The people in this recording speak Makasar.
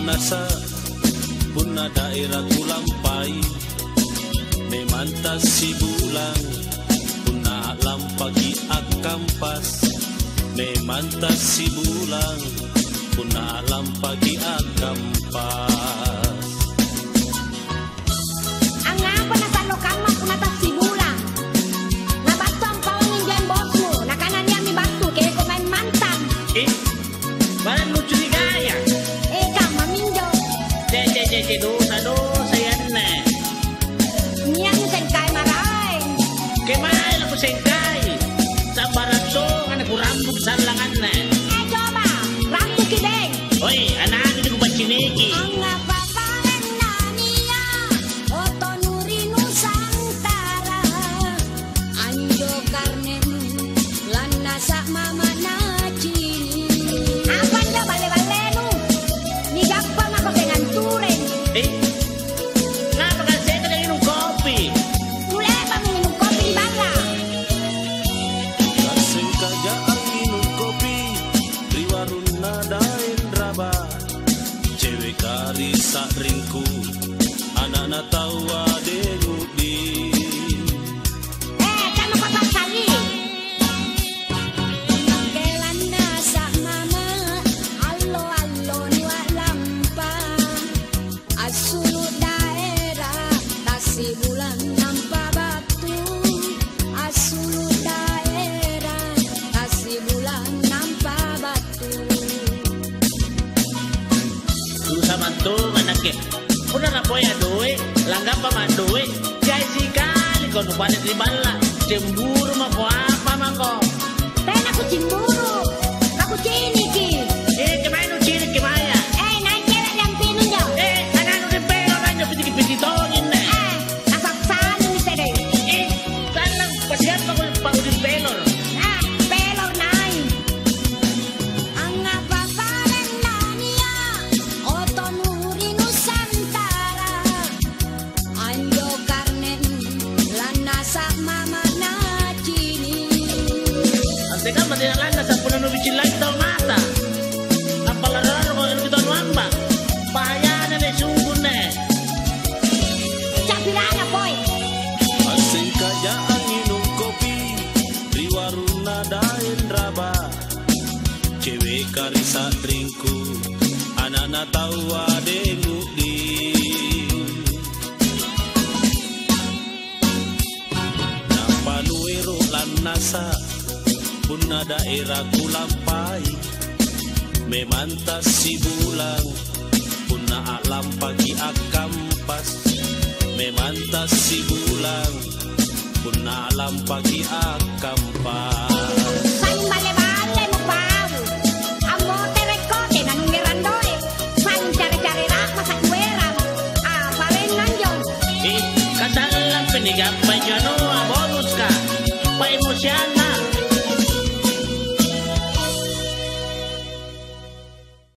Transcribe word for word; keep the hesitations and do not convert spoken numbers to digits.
Nasa, punna daera kulampai, memang tassibulang, punna a'lampaki akkampas, memang tassibulang, punna a'lampaki akkampas. Angngapa nasallo kamma punna tassibulang? Nabattu ampawangi injo bosmu, nakana nia'mi battu, "Keko maeng mantang." Eh, barang nucurigaya? Eh, kamma minjo. Ce, ce, ce, ce, dosa, dosa ianne. Nia' nusengkai maraeng. Kemae lakusengkai? Sa'barang tongana kurambu sallanganna. Eh, coba, rambuki deng. Oi, ana'nu kupacciniki. Angngapa palenna nia' otonu ri Nusantara? Anjo karne'nu lannasa' mama' nacini'. Apa anjo balle-ballenu? Nigappa mako seng antureng. Eh, ngapa kasengka nginung kopi? Nule'ba'mi nginung kopi ri balla'. Kasengkaja anginung kopi ri warunna Daeng Raba. Ceweka ri sa'ringku, ana'na taua dengu'di. Eh, tena papassali. Nakke lannasa' mama', allo-allo nia'lampa. Assulu' daera, tassibulang nampa battu. Assulu' daera, tassibulang nampa battu. Susah mantong anakku. Punna napoya doe', langgappa ma' doe', jai sikaliko nupale' ri balla'. Cemburu mako apa mako? Tena kucemburu, kakuciniki. Eh, kemae nucini' kemaya? Eh, nai' cewek ri ampinu njo. Eh, ana'nu ri pelor anjo pitiki-piti tongi anne. Eh, nasassalimi sedeng. Eh, sannang pasiappako pa'uding pelor? Ah, pelor nai'. Angngapa palenna nia' otonu ri Nusantara? Anjo karne'nu lannasa' mama' nacini'. Antekamma tena lannasa' punna nubiccing langi tau mata? Nampa larro-larro kau nubiccing tau nuamba? Bahayana le sunggunne. Capilana poi. Passengkaja anginung kopi ri warunna Daeng Raba. Ceweka ri sa'ringku, ana'na taua dengu'di. Nampa nuero' lannasa', punna daera kulampai, memang tassibulang, punna a'lampaki akkampas, memang tassibulang, punna lampaki akkampa. Saling balle-balle mupau. Ammoterekko tena nungngerang doe'. Saling care-care ra'masa' kuerang. Apa renna anjo? Eh, kasallampi nigappa anjo anua, bonuska.